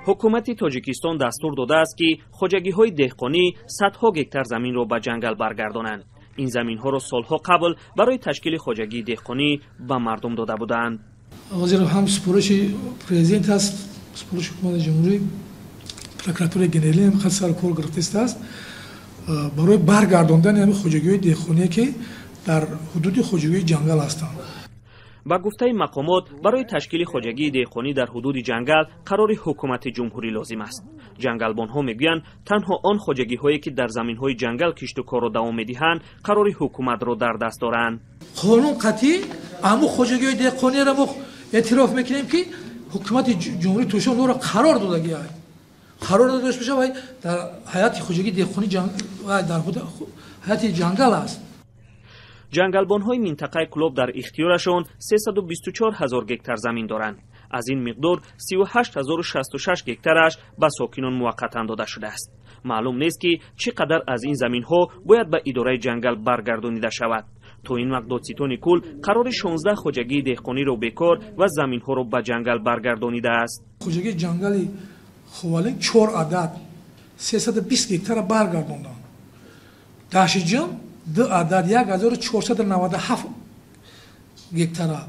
Ҳукумати Тоҷикистон дастур додааст, ки хоҷагиҳои деҳқонӣ садҳо гектар заминро ба ҷангал баргардонанд. Ин заминҳоро солҳо қабл барои ташкили хоҷагии деҳқонӣ ба мардум дода буданд. Ҳозир ҳам супориши президент аст, супориши ҳукумати ҷумҳурӣ, прокуратураи генералӣ ҳам хат сар кор гирифтааст барои баргардондани ҳамин хоҷагиҳои деҳқоние, ки дар ҳудуди хоҷагии ҷангал ҳастанд. Ба гуфтаи мақомот, барои ташкили хоҷагии деҳқонӣ дар ҳудуди ҷангал қарори ҳукумати ҷумҳурӣ лозим аст. Ҷангалбонҳо мегӯянд, танҳо он хоҷагиҳое, ки дар заминҳои ҷангал кишту корро давом медиҳанд, қарори ҳукуматро дар даст доранд. Қонун қатъӣ ҳамун хоҷагиҳои деҳқониро мо эътироф мекунем, ки ҳукумати ҷумҳурии Тоҷикистон онро қарор додагиа, қарор дода бошад, вай дар ҳайати хоҷагии деҳқонӣ, дар ҳайати ҷангал аст. Ҷангалбонҳои минтақаи Кӯлоб дар ихтиёрашон 324 ҳазор гектар замин доранд. Аз ин миқдор 38 066 гектараш ба сокинон муваққатан дода шудааст. Маълум нест, ки чӣ қадар аз ин заминҳо бояд ба идораи ҷангал баргардонида шавад. То ин вақт додситони кул қарори 16 хоҷагии деҳқониро бекор ва заминҳоро ба ҷангал баргардонидааст. Хоҷагии ҷангали Ховалинг чор адад 320 гектара баргардонданд. Даштиҷум ду адад 1497 гектара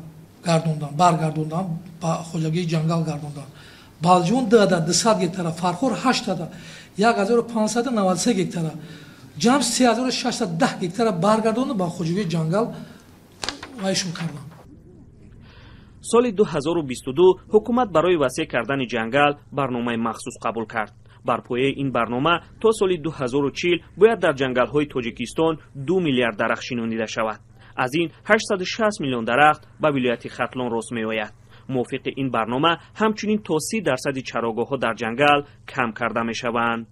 гардондан, баргардондан, ба хоҷагии ҷангал гардондан. Балҷувон ду адад 200 гектара, Фархор ҳашт адад 1593 гектара, ҷамъ 3610 гектара баргардонда, ба хоҷагии ҷангал вайшон карданд. Соли 2022 ҳукумат барои васеъ кардани ҷангал барномаи махсус қабул кард. Бар пояи ин барнома то соли 2040 бояд дар ҷангалҳои Тоҷикистон 2 миллиард дарахт шинонида шавад. Аз ин 860 миллион дарахт ба вилояти Хатлон рост меояд. Мувофиқи ин барнома ҳамчунин то 30 дарсади чарогоҳҳо дар ҷангал кам карда мешаванд.